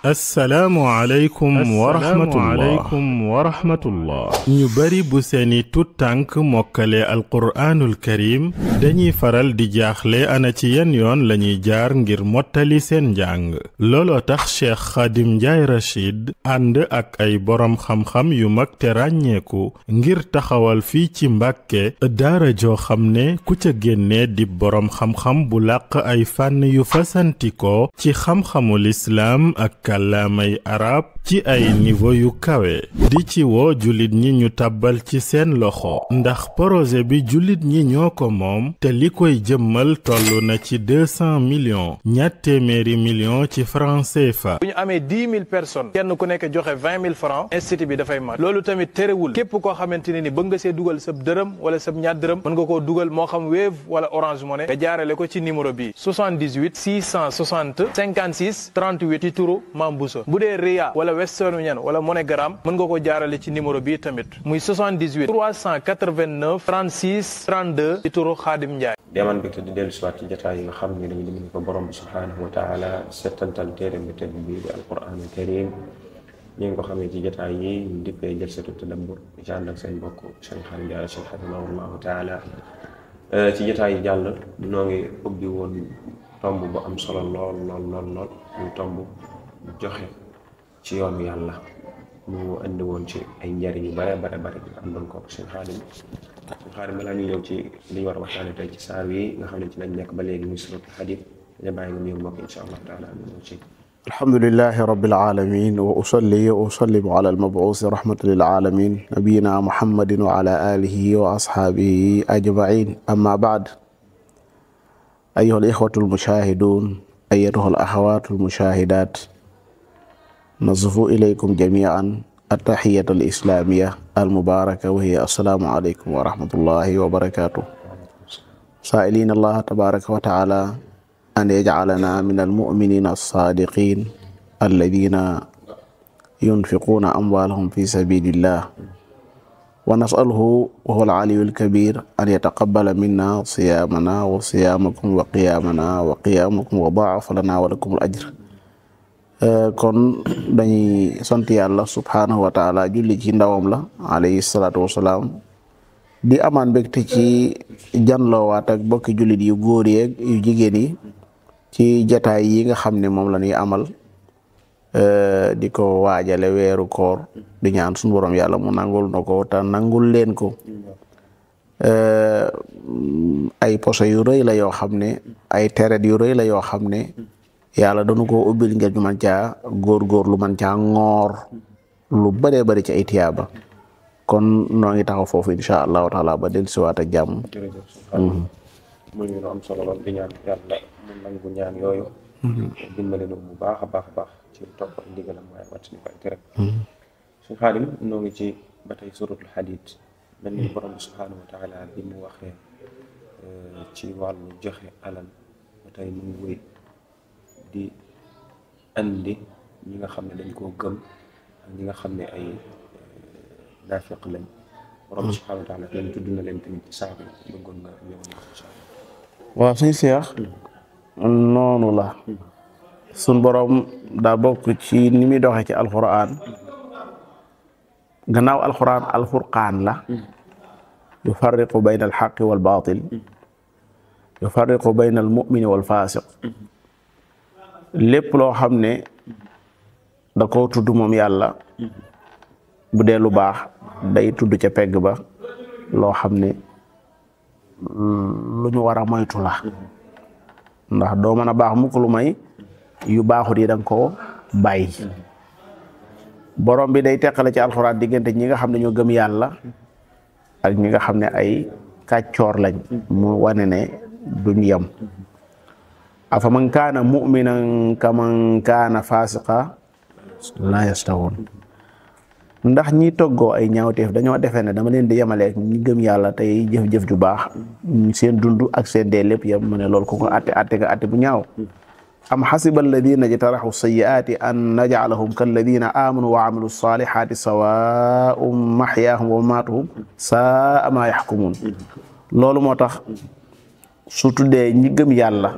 assalaamu aleykum wa rahmatullah ñu bari bu seeni tut tànk mokkale alquraanul karim dañuy faral di jaaxle ana ci yan yoon lañuy jaar ngir mottali seen njàng looloo tax Cheikh Khadim Ndiaye Rachid ànd ak ay boroom xam-xam yu mag te ràññeeku ngir taxawal fii ci Mbàkke daara joo xam ne ku ca génnee di boroom xam-xam bu làq ay fànn yu fasantikoo ci xam-xamul islaam ak kàllaamay arab ci ay niveau yu kawe di ci woo jullit ñi ñu tàbbal ci seen loxo ndax projet bi jullit ñi ñoo ko moom te li koy jëmmal toll na ci 200 millions ñaar téeméeri millions ci francs CFA. bu ñu amee 10 000 personnes kenn ku nekk joxe 20 000 francs institut bi dafay mat loolu tamit terewul képp koo xamante ne ni bëgg nga see dugal sab dërëm wala sab ñaar dërëm mën nga koo dugal moo xam Wave wala Orange Money nga jaarale ko ci numéro bi 78 660 56 38 ci turu Mame Bousso bu dee Ria wala Western Union wala MoneyGram mën nga ko jaarale ci numéro bi tamit muy 78 389 36 32 ci turu Khadim Ndiaye. deman bi te di dellu siwaat ci jotaay yi nga xam ne dañu dimbali ko borom bi subhaanahu wa taala settantal téere bi tedd bi di alquraanul karim ñi nga ko xamee ci jotaay yi ñu dippee jalsatu tadabbur jànd ak seen mbokk Cheikh Khadim Ndiaye Cheikh hafidahullahu taala ci jotaay yi jàll noo ngi ubbi woon tomb bu am solo lool muy tomb joxe ci yoonu yàlla mu andi woon ci ay njariñ yu bare am doon ko seen Xaadim balaa ñu ñëw ci li ñu war a waxtaane tey ci saar yi nga xam ne ci lañ nekk ba léegi muy suratul Hadiid ñu bàyyi nga nuyu mbokk insha allah taala ñu ñëw ci alhamdulillahi rabbil alamin wa usalli wa usallimu ala al-mab'uusi rahmatan lil alamin nabiyina muhammadin wa ala alihi wa ashaabihi ajma'in amma ba'd ayyuha al-ikhwatu al-mushahidun ayyatuha al-akhawatu al-mushahidat نصفوا إليكم جميعا التحية الإسلامية المباركة وهي السلام عليكم ورحمة الله وبركاته سائلين الله تبارك وتعالى أن يجعلنا من المؤمنين الصادقين الذين ينفقون أموالهم في سبيل الله ونسأله وهو العلي الكبير أن يتقبل منا صيامنا وصيامكم وقيامكم وضاعف لنا ولكم الأجر kon dañuy sant yàlla subhaanahu wa taala julli ci ndawam la alayhi salaatu wasalaam di amaan mbégte ci janloowaat ak bokki jullit yu góor yeeg yu jigéen yi ci jataay yi nga xam ne moom la ñuy amal di ko waajale weeru koor di ñaan suñu borom yàlla mu nangul na ko te nangul leen ko ay poso yu rëy la yoo xam ne ay teret yu rëy la yoo xam ne yàlla dañu ko ubbil ngir ñu mën caa góor lu mën caa ngoor lu bëree bëri ci ay tiyaaba kon noo ngi taxaw foofu insha allahu taala ba del siwaat ak jàmm. muy lu am solo lool di ñaan yàlla mu nangu ñaan yooyu dimbale nu bu baax a baax ci topp ak ndigalam waaye wàcc ni ko ay tere su Xaadim noo ngi ci ba tey suratul Hadiid mel ni borom subhaanahu wa taala bi mu waxee ci wàllu joxe alal ba tey mu ngi wéy di andi ñi nga xam ne dañ koo gëm ak ñi nga xam ne ay naafiq lañ borom subhaanahu wa taala leen tudd na leen tamit ci saako yi bëggoon nga ñëw na insha Allah. waaw suñu seex noonu la suñ borom daa bokk ci ni muy doxee ci alquran gannaaw alquran alfurqaan la yufarriqu bayna alxaqi wal baatil yufarriqu bayna almumini wal faasiq lépp loo xam ne da ko tudd moom yàlla bu dee lu baax day tudd ca pegg ba loo xam ne lu ñu war a moytu la ndax doo mën a baax mukk lu may yu baaxut yi danga ko bàyyi borom bi day teqale ci alxuraan diggante ñi nga xam ne ñoo gëm yàlla ak ñi nga xam ne ay kàccoor lañ mu wane ne duñ yem afa man kaana mu'minan kaman kaana fasiqa la yastawoon ndax ñi toggoo ay ñaawteef dañoo defee ne dama leen di yemaleeg ñi gëm yàlla tey jëf-jëf ju baax seen dund ak seen dee lépp yam mu ne loolu ku ko atte bu ñaaw am xasiba alladina jtaraxu sayiaati an najcalahum kalladina amanu wa amilu salihati sawaun maxyaahum wa mamaatuhum saa ma yaxkumuun loolu moo tax su tuddee ñi gëm yàlla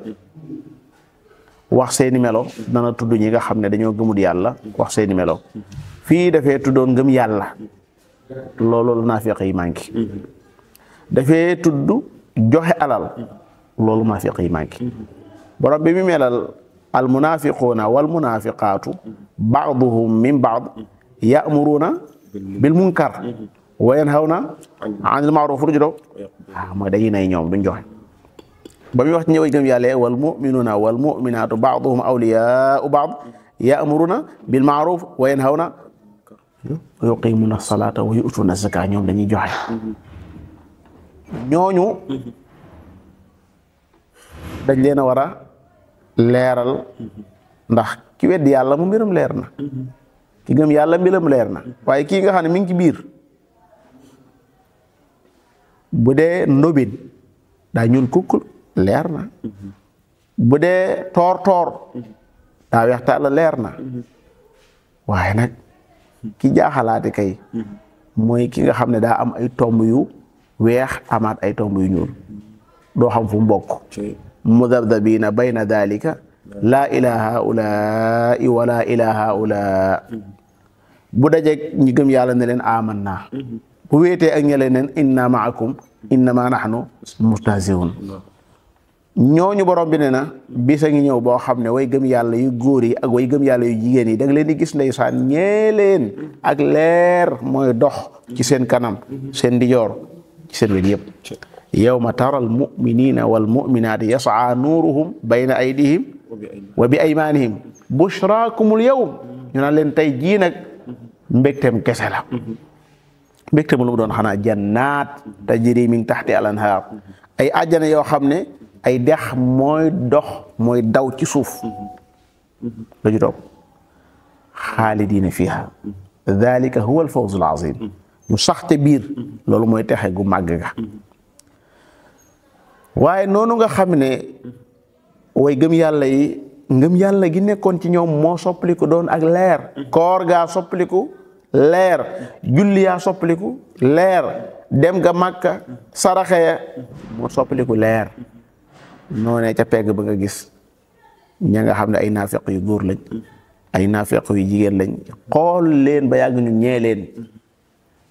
wax seeni melo dana tudd ñi nga xam ne dañoo gëmul yàlla wax seeni melo fii dafee tuddoon ngëm yàlla loolu la naafiq yi manqué dafee tudd joxe alal loolu naafiq yi manqué borom bi mu melal al munafiquuna wal munafiqaatu ba'duhum min ba'd ya'muruna bil munkar wa yanhawna anil ma'ruf mooy dañuy nay ñoom duñ joxe ba muy wax ci ñëw gëm yàlla wal mu'minuuna wal mu'minaatu ba'duhum awliyaa'u ba'd ya'muruna bil ma'ruf wa yanhawna wa yuqiimuna salaata wa yu'tuuna zakaata ñoom dañuy joxe ñooñu dañ leen a war a leeral ndax ki weddi yàlla mu mbiram leer na ki gëm yàlla mbiram leer na waaye kii nga xam ne mi ngi ci biir bu dee ndobin daa ñuul kukkul leer na bu dee toor daa weex tàll leer na waaye nag ki jaaxalaate kay mooy ki nga xam ne daa am ay tomb yu weex amaat ay tomb yu ñuul doo xam fu mu bokk mudabdabina bayna dalika laa ilaa haulai wala ilaa haula bu dajeeg ñi gëm yàlla ne leen aman naa bu wéetee ak ñe leen inna maakum innama nahnu mustahziun ñooñu borom bi ne na bisa ngi ñëw boo xam ne way gëm yàlla yu góor yi ak way gëm yàlla yu jigéen yi da nga leen di gis ndeysaan ñee leen ak leer mooy dox ci seen kanam seen ndijoor ci seen wet yëpp yawma tara al muminina wal muminaati yasaa nuuruhum bayna aydihim wa bi aymanihim bushraakumul yawm ñu naan leen tey jii nag mbégteem kese la mbégteem lu mu doon xanaa jannaat tajri min taxti al anhaar ay àjjana yoo xam ne ay dex mooy dox mooy daw ci suuf la ju toog xaalidiina fiha dalika huwa al fawz al azim ñu sax te biir loolu mooy texe gu màgg ga waaye noonu nga xam ne way gëm yàlla yi ngëm yàlla gi nekkoon ci ñoom moo soppaliku doon ak leer koor gaa soppaliku leer julli yaa soppaliku leer dem ga Makka saraxe ya moo soppaliku leer noonee ca pegg ba nga gis ña nga xam ne ay naafeq yu góor lañ ay naafeq yu jigéen lañ xool leen ba yàgg ñu ñee leen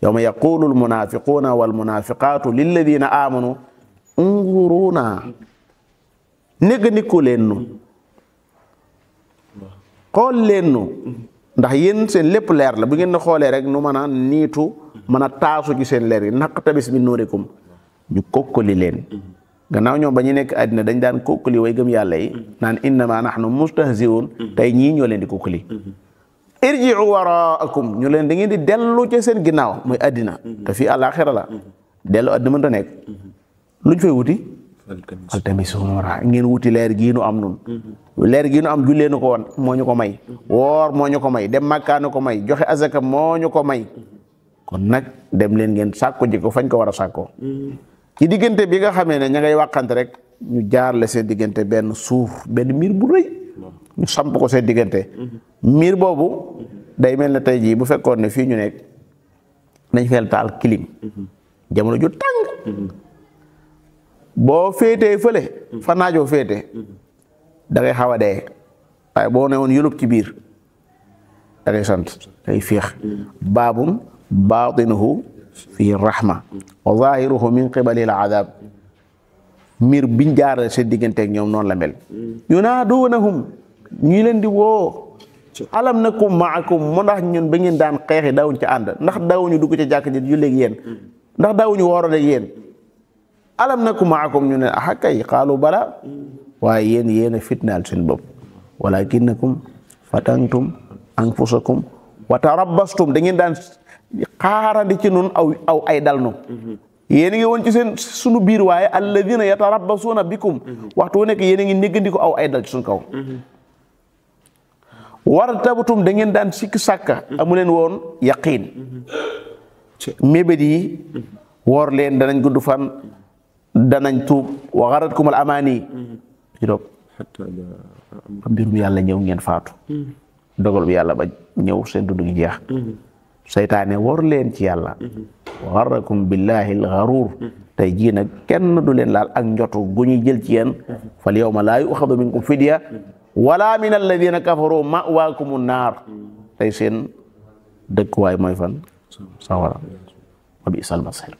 yawma yaqulu al munafiquuna wal munafiqaatu lilladina amanu unzuruna néggandiku leen nu xool leen nu ndax yéen seen lépp leer la bu ngeen na xoolee rek nu mën a niitu mën a taasu ci seen leer yi naqtabis min nuurikum ñu kokkali leen gannaaw ñoom ba ñu nekk àddina dañ daan kokkali way gëm yàlla yi naan innama nahnu mustahzi'un tey ñii ñoo leen di kokkali irji'u waraakum ñu leen da ngeen di dellu ca seen ginnaaw muy àddina te fii àllaaxira la dellu àddina mënta nekk luñ fay wuti altamisu nuura ngeen wuti leer gii nu am nun leer gii nu am jullee nu ko woon moo ñu ko may woor moo ñu ko may dem Makka nu ko may joxe azaka moo ñu ko may kon nag dem leen ngeen sàkko ji ko fañ ko war a sàkkoo ci diggante bi nga xamee ne ña ngay wàqante rek ñu jaarle seen diggante benn suuf benn miir bu rëy ñu samp ko seen diggante miir boobu day mel ne tey jii bu fekkoon ne fii ñu nekk nañ feel taal clim jamono ju tàng boo féetee fële fa naajoo féete da ngay xaw a dee waaye boo ne woon yulub ci biir da ngay sant day féex baabum baatinuhu fi rahma wa zahiruhu min qibali al adab miir biñ jaarale seen digganteeg ñoom noonu la mel yunaadunahum ñi leen di woo alam nakum maakum mu ndax ñun ba ngeen daan xeexi daawuñ ca ànd ndax daawuñu dugg ca jàkk ji julleeg yéen ndax daawuñu wooraleeg yéen alam nakum maakum ñu ne ah kay qaalu bala waaye yéen a fitnaal seen bopp walakinnakum fatantum anfusakum wa tarabbastum da ngeen daan xaarandi ci nun aw ay dal nu yéen a ngi woon ci sunu biir waaye alladina yatarabbasuuna bikum waxtu wu nekk yéen a ngi néggandiko aw ay dal ci suñu kaw wartabtum da ngeen daan sikk sàkka amu leen woon yaqiin mébét yi woor leen danañ gudd fan danañ tuub wa garatkum al amaani ci doog mbirum yàlla ñëw ngeen faatu dogal bi yàlla ba ñëw seen dund gi jeex seytaane wor leen ci yàlla wa garrakum billahi al gharuur tey jii nag kenn du leen laal ak njotu gu ñuy jël ci yéen fal yawma laa yu'xadu minkum fidya wala min alladina kafaru ma'waakumu naar tey seen dëkkuwaay mooy fan sawara wa bi'sal masir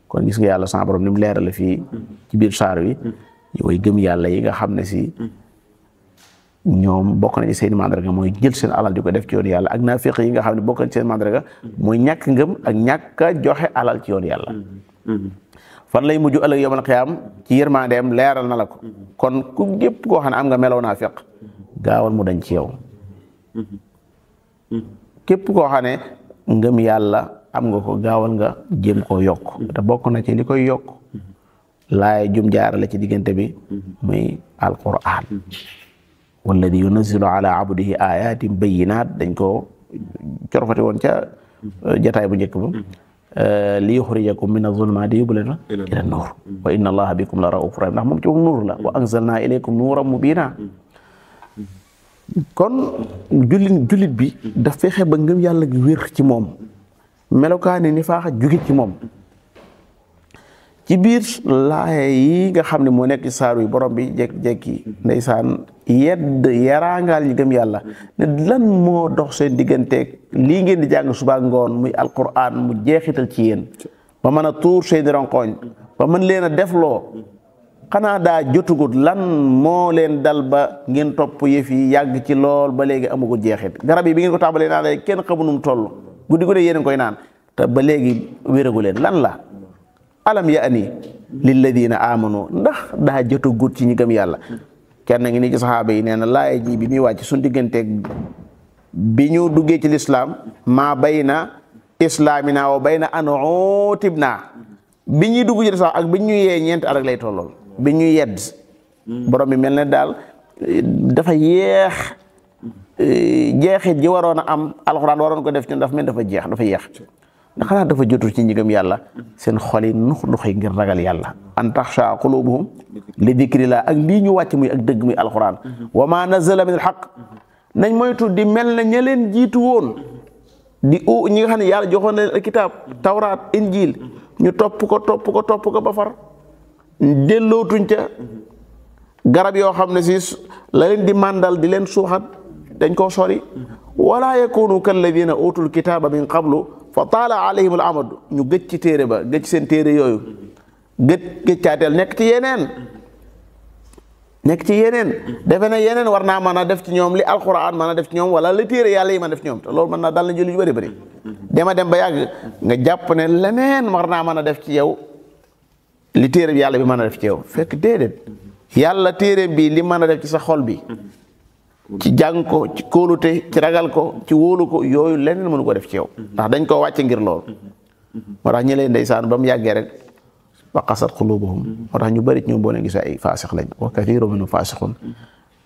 kon gis nga yàlla sama borom ni mu leerale fii ci biir saar wi way gëm yàlla yi nga xam ne si ñoom bokk nañ seen mandarga mooy jël seen alal di ko def ci yoon yàlla ak naafiq yi nga xam ne bokk nañ seen mandarga mooy ñàkk ngëm ak ñàkk a joxe alal ci yoon yàlla fan lay mujj ëllëg yawmal qiyaam ci yërmandeem leeral na la ko kon ku gépp koo xam ne am nga melow naafiq gaawal mu dañ ci yow képp koo xam ne ngëm yàlla am nga ko gaawal nga jéem koo yokk te bokk na ci li koy yokk laay jum jaarale ci diggante bi muy alquran walladi yunazzilu ala abdihi ayatin bayyinat dañ ko corofati woon ca jataay bu njëkk ba li yuxrijakum min azulumati yóbbu leen ila nuur wa inna allaha bikum la raufur rahim ndax moom ci moom nuur la wa anzalna ilaykum nuuran mubina kon jullit bi daf fexe ba ngëm yàlla gi wér ci moom melokaani ni faaxa jóge ci moom ci biir laaya yi nga xam ne moo nekk ci saaru yi borom bi jekki ndeysaan yaraangaal ñi gëm yàlla ne lan moo dox seen digganteeg lii ngeen di jàng suba ngoon muy alquran mu jeexital ci yéen ba mën a tuur seeni ronkoñ ba mën leen a defloo xanaa daa jotugut lan moo leen dal ba ngeen topp yëf yi yàgg ci lool ba léegi amagut jeexit garab yi bi ngeen ko tàmbalee naan lay kenn xamu nu mu toll guddi guddi yéen koy naan te ba léegi wéragu leen lan la alam yaani lilladina amanu ndax daa jotagut ci ñi gëm yàlla kenn ngi nii ci saxaaba yi nee na laaya ji bi muy wàcc suñ digganteeg bi ñu duggee ci lislaam maa bayna islaamina wa bayna an utibna bi ñuy dugg ci lislaam ak bi ñu yee ñeenti at ak lay tollool bi ñuy yedd borom bi mel ne daal dafa jeexit ji waroon a am alxuraan waroon ko def ci dafa mel dafa yeex ndax xanaa dafa jotul ci ñi gëm yàlla seen xol yi nux nuxi ngir ragal yàlla an taxsha qulubuhum li dikrillah ak lii ñu wàcc muy ak dëgg muy alxuraan wa ma nazala min alxaq nañ moytu di mel na ña leen jiitu woon di ñi nga xam ne yàlla joxoon na leen kitaab tawraat injil ñu topp ko ba far dellootuñ ca garab yoo xam ne si la leen di màndal di leen suuxat dañ koo sori wala yakunu kalladina utul kitaaba min qablu fa taala alayhim al amad ñu gëj ci téere ba gëj seen téere yooyu gëj caateel nekk ci yeneen defe na yeneen war naa mën a def ci ñoom li alquran mën a def ci ñoom wala li téere yàlla yi mën a def ci ñoom te loolu mën naa dal na julli yu bëri dem ba yàgg nga jàpp ne leneen war naa mën a def ci yow li téere bi yàlla bi mën a def ci yow fekk déedéet yàlla téere bi li mën a def ci sa xol bi ci jàng ko ci kóolute ci ragal ko ci wóolu ko yooyu leneen mënu ko def ci yow ndax dañ koo wàcce ngir loolu moo tax ñi leen ndeysaan ba mu yàggee rek wa qasat qulubuhum moo tax ñu bëri ci ñoom boo leen gisee ay faasix lañ wa kathiru minhum faasixun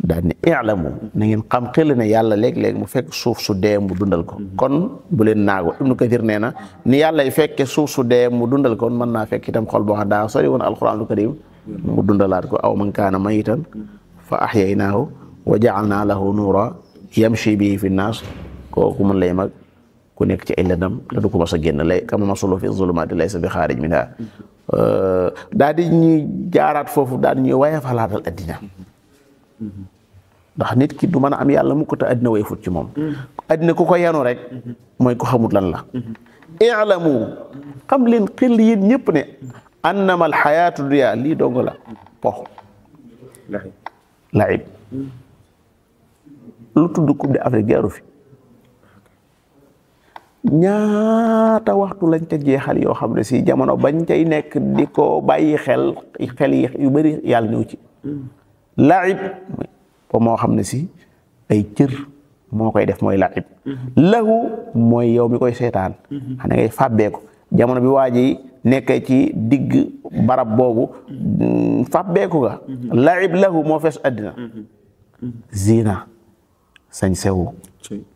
daal ne i'lamu na ngeen xam xel ne yàlla léeg-léeg mu fekk suuf su dee mu dundal ko kon bu leen naago Ibnu Kathir nee na ni yàlla y fekke suuf su dee mu dundal ko mën naa fekk itam xol boo xam daa sori woon alquranul karim mu dundalaat ko aw man kaana mayitan fa ahyaynaahu wa ja'alnaa lahu nuura yamshi bihi fi nnaas kooku mën lay mag ku nekk ci ay lëndam te du ko mas a génn lay kama masulu fi zulumaati laysa bi xaarij minhaa daal di ñuy jaaraat foofu daal di ñuy waye falaatal addina ndax nit ki du mën a am yàlla mukk te addina way fut ci moom addina ku ko yanu rek mooy ko xamut lan la i'lamu xam leen xel yéen ñëpp ne annama alxayaatu dunya lii dongo la po laib lu tudd coupe d'Afrique jaaru fi ñaata waxtu lañ ca jeexal yoo xam ne si jamono bañ cay nekk di ko bàyyi xel yi yu bëri yàlla ñëw ci laib po moo xam ne si ay cër moo koy def mooy laib lahu mooy yow mi koy seetaan xane ngay fàbbee ko jamono bi waa ji nekkee ci digg barab boobu fàbbeeku ga laib lahu moo fees àddina zina sañ sewu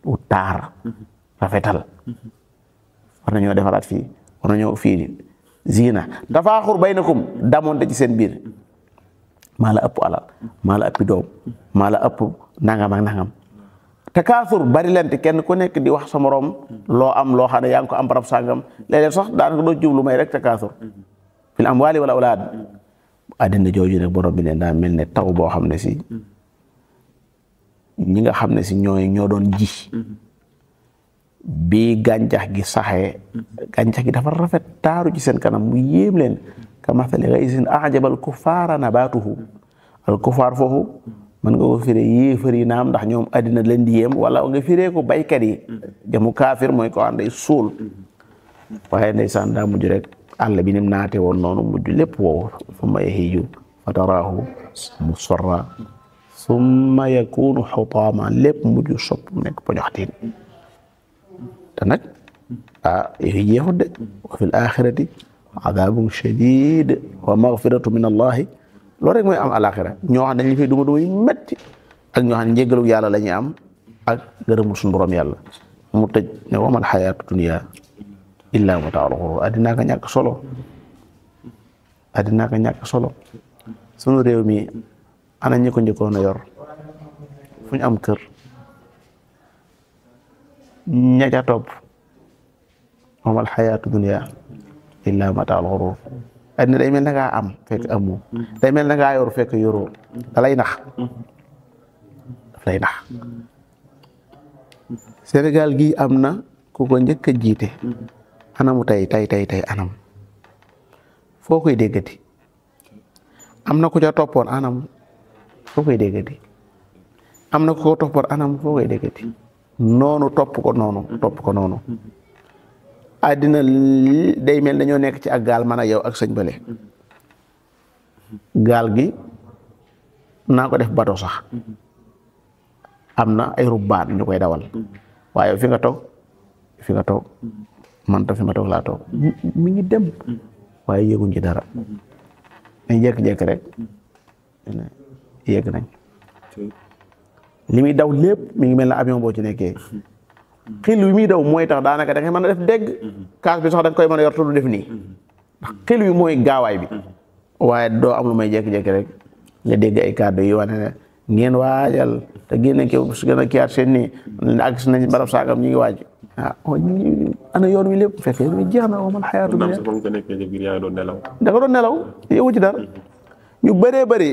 u taar rafetal war nañoo defaraat fii war nañoo fii zina tafaaxur baynakum damonte ci seen biir maa la ëpp alal maa la ëppi doom maa la ëpp nangam ak nangam takaasur bari lente kenn ku nekk di wax sa morom loo am loo xam ne yaa ngi ko am barab sàngam léeg-léeg sax daanaka doo jublu may rek takaasur fil amwaali wala awlaad àddina jooju nag borom bi ne daa mel ne taw boo xam ne si ñi nga xam ne si ñoo doon ji bi gàncax gi saxee gàncax gi dafa rafet taaru ci seen kanam mu yéem leen ka mathali ghaysin a'jabal kuffaara nabaatuhu al kuffaar foofu mën nga ko firee yéefar yi naam ndax ñoom àddina leen di yéem wala nga firee ko baykat yi jamu kaafir mooy ko ànday suul waaye ndeysaan daa mujj rek àll bi nim naate woon noonu mujj lépp woow summa yahiiju fa taraahu musfarra summa yakunu xutaama lépp mujj sopp nekk poñoxtiin te nag yooyu jeexut de wa fi l axirati adabun shadid wa magfiratu min allahi loolu rek mooy am alaxira ñoo xam ne dañu fay duma yu metti ak ñoo xam ne njéggalu yàlla la ñuy am ak gërëmul suñu borom yàlla mu tëj ne wamal xayaatu dunya illa mataaul ghurur addinaa ka ñàkk solo addinaa ka ñàkk solo sunu réew mi ana ñi ko njëkkoon a yor fu ñu am kër ña ca topp wamal xayaatu dunya illa mataaul ghurur addina day mel na ngaa am fekk amoo day mel na ngaa yor fekk yoroo da lay nax daf lay nax Sénégal gi am na ku ko njëkk a jiite anamu tey anam foo koy déggati am na ku ca toppoon anam foo koy déggati am na ku ko toppoon anam foo koy déggati noonu topp ko noonu àddina day mel dañoo nekk ci ak gaal man ak yow ak sëñ Bale gaal gi naa ko def bato sax am na ay rubbaan ñu koy dawal waaye fi nga toog man ta fi ma toog laa toog mi ngi dem waaye yëguñ ci dara dañ jékki-jékki rek yegg nañ li muy daw lépp mi ngi mel na avion boo ci nekkee xil wi muy daw mooy tax daanaka da ngay mën a def dégg kaas bi sax da nga koy mën a yor te du def nii ndax xil wi mooy gaawaay bi waaye doo am lu may jékki-jékki rek nga dégg ay kàddu yi wane ne ngeen waajal te génne ki su gën a kiyaat seen nii àgg si nañ barab saakam ñu ngi waaj ana yoon wi lépp fekk yoon wi jeex na wamal xayaatu dunya da nga doon nelaw yowu ci dara ñu bëree bëri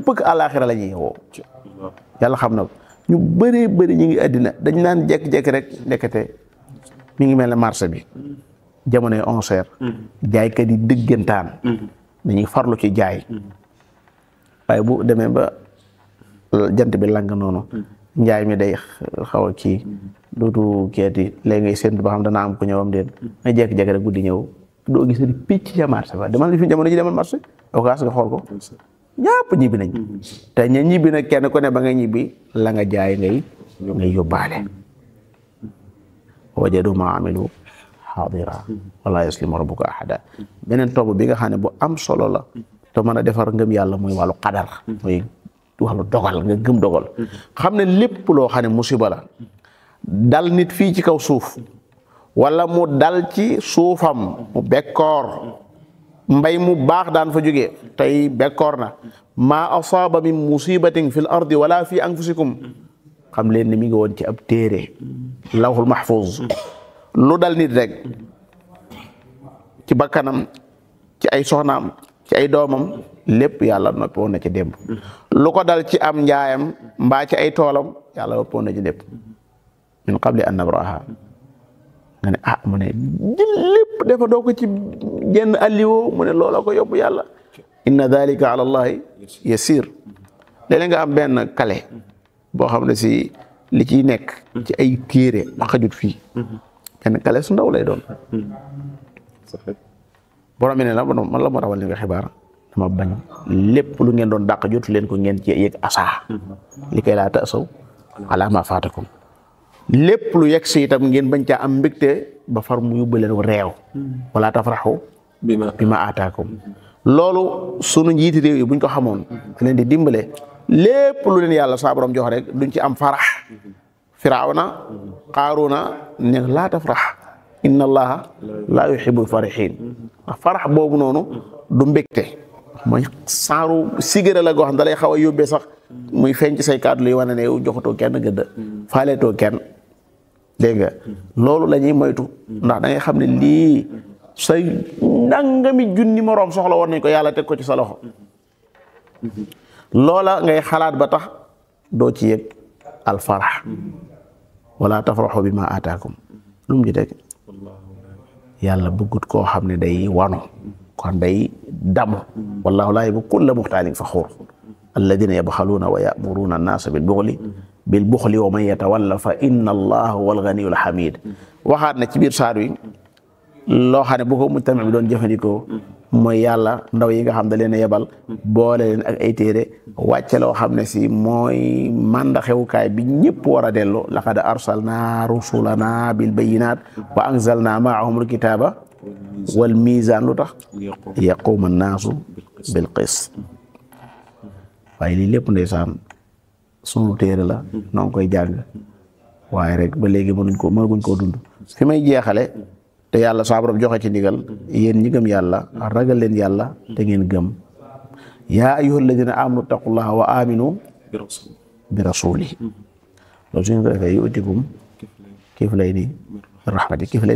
pëkk àllaaxira la ñuy yowoo yàlla xam na ko ñu bëree bëri ñu ngi àddina dañ naan jekk-jekk rek nekkate mi ngi mel ne marché bi jamonoy 11h jaaykat yi dëggantaan dañuy farlu ci jaay waaye bu demee ba jant bi lang noonu njaay mi day xaw a kii dootu keeti léegi ngay séntu ba xam dana am ku ñëwam déet nga jekk-jekk rek guddi ñëw doo gis di picc ca marché ba demal fi jamono ji demal marché okaas nga xool ko ñëpp ñibbi nañ te ña ñibbi nag kenn ku ne ba nga ñibbi la nga jaay ngay yóbbaale wajadu ma amilu xaadira wala yaslimu rabbuka ahada beneen tomb bi nga xam ne bu am solo la te mën a defar ngëm yàlla mooy wàllu qadar mooy wàllu dogal nga gëm dogal xam ne lépp loo xam ne musiba la dal nit fii ci kaw suuf wala mu dal ci suufam mu bekkoor mbay mu baax daan fa jógee tey bekkoor na maa asaaba min musibatin fi l ardi wala fi anfusikum xam leen ni mi ngi woon ci ab téere lawhul mahfuz lu dal nit rek ci bakkanam ci ay soxnaam ci ay doomam lépp yàlla noppi woon na ci démb lu ko dal ci am njaayam mbaa ci ay toolam yàlla noppi woon na ci démb min qabli an nabraha nga ne mu ne lépp dafa doo ko ci genn alliwoo mu ne loola ko yóbbu yàlla inna dalika ala allahi yasir léeg-léeg nga am benn kale boo xam ne si li ciy nekk ci ay téere ba xajut fii benn kale su ndaw lay doon borom mi ne la man la moo rawal li nga xibaar dama bañ lépp lu ngeen doon dàq jotu leen ko ngeen ci yëg asaa li koy laa tasaw ala ma faatakum lépp lu yegg si itam ngeen bañ caa am mbégte ba far mu yóbbu leen réew wala tafraxu bi ma aataakum loolu sunu njiiti réew yi buñ ko xamoon da leen di dimbale lépp lu leen yàlla saa borom jox rek duñ ci am farax firawna qaaruna ne laa tafrax inna allaha laa yuhibbul farihin ndax farax boobu noonu du mbégte mooy saaru sigara la goo xam da lay xaw a yóbbee sax muy feeñ ci say kàddu luy wane ne yow joxatoo kenn gëdd faaleetoo kenn dégg nga loolu la ñuy moytu ndax da ngay xam ne lii say nangami junni moroom soxla woon nañ ko yàlla teg ko ci sa loxo loola ngay xalaat ba tax doo ci yëg al farx wala tafraxu bi ma ataakum lu mu ji teg yàlla bëggut koo xam ne day wano kon day damu wallahu laa yuhibbu kulla muxtaalin faxuur alladina yabxaluuna wa yamuruuna annaasa bil buxli wa man yatawalla fa inna allaha huwa alganiyu alxamid waxaat na ci biir saar wi loo xam ne bu ko mujtama bi doon jëfandikoo mooy yàlla ndaw yi nga xam da leen a yebal boole leen ak ay téere wàcce loo xam ne si mooy màndaxewukaay bi ñëpp war a dellu laqad arsalna rusulana bil bayinat wa anzalna maahum alkitaba wal mizan lu tax yaquma annaasu bil qist waaye lii lépp ndeysaan sunu téere la noo ngi koy jàng waaye rek ba léegi mënaguñ koo dund fi may jeexale te yàlla saa borom joxe ci ndigal yéen ñi gëm yàlla ragal leen yàlla te ngeen gëm yaa ayyuhal ladina amanu taqullaha wa aminu bi rasuli loolu suñu ko defee yu'tikum kiflayni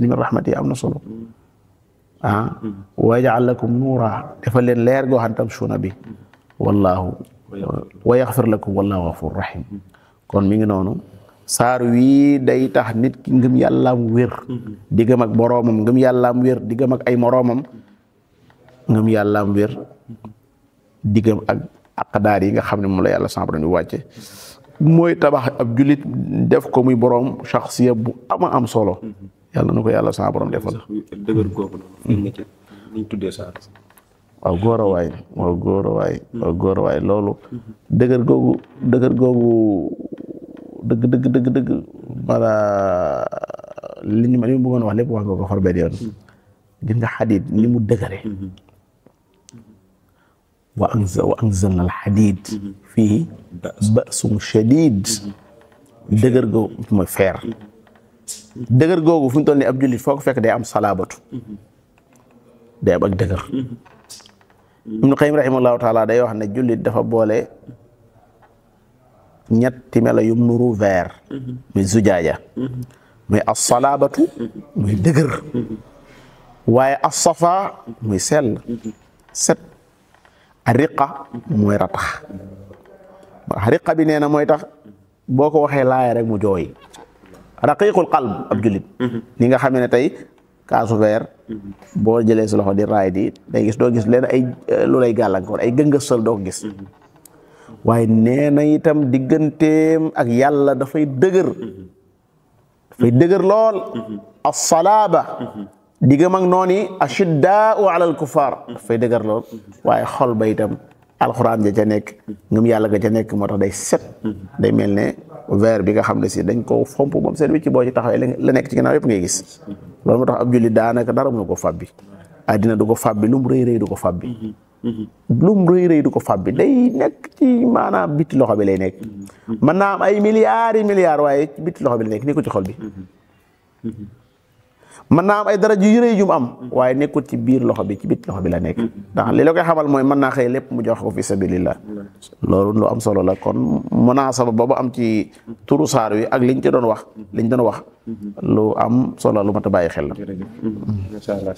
min rahmati am na solo wa yaj'al lakum nuura defal leen leer goo xam tamshuuna bi wa yaxfir lakum wallahu ghafur rahim kon mi ngi noonu saar wii day tax nit ki ngëm yàllaam wér diggam ak boroomam ngëm yàllaam wér diggam ak ay moroomam ngëm yàllaam wér diggam ak aqdaar yi nga xam ne moom la yàlla sama borom di wàcce mooy tabax ab jullit def ko muy boroom shaxsiya bu am solo yàlla na ko yàlla sama borom defal dëgër googu noonu niñ tuddee saar waaw góor a waay loolu dëgër googu dëgg mala li ñu bëggoon wax lépp wax nga ko far benn yoon gis nga xadid ni mu dëgëre wa anzalna al xadid fii ba'sun shadid dëgër googu mooy feer dëgër googu fu ñu toll ni ab jullit foo ko fekk day am salaabatu day am ak dëgër Ibnu Qayyim rahimahullahu taala day wax ne jullit dafa boole ñetti melo yum nuru vert muy zujaaja muy as-salaabatu muy dëgër waaye as-safa muy sell set a-riqa mooy ratax riqa bi nee na mooy tax boo ko waxee laaya rek mu jooy raqiqul qalb ab jullit ni nga xam ne tey kaasu vert boo jëlee sa loxo di raay di day gis doo gis leen ay lu lay gàllankoor ay gëngësal doo ko gis waaye nee na itam digganteem ak yàlla dafay dëgër lool as-salaaba diggam ak noonu ashiddaa'u ala al-kuffar dafay dëgër lool waaye xol ba itam alxuraan ja ca nekk ngëm yàlla ga ca nekk moo tax day set day mel ne verre bi nga xam ne si dañ ko fomp moom seen wi ci boo ci taxawee la nekk ci ginnaaw yëpp ngay gis loolu moo tax ab jullit daanaka dara mënu ko fàbbi àddina du ko fàbbi lu mu rëy du ko fàbbi lu mu rëy du ko fàbbi day nekk ci maanaam bitti loxo bi lay nekk mën naa am ay milliards waaye bitti loxo bi lay nekk ni ko ci xol bi mën naa am ay dara yu rëy yu mu am waaye nekkul ci biir loxo bi ci bitti loxo bi la nekk ndax li la koy xamal mooy mën naa xëy lépp mu jox ko fi sabilillah loolu lu am solo la kon munaasaba boobu am ci turu saar wi ak liñ doon wax lu am solo lu mat a bàyyi xel la. Masha Allah.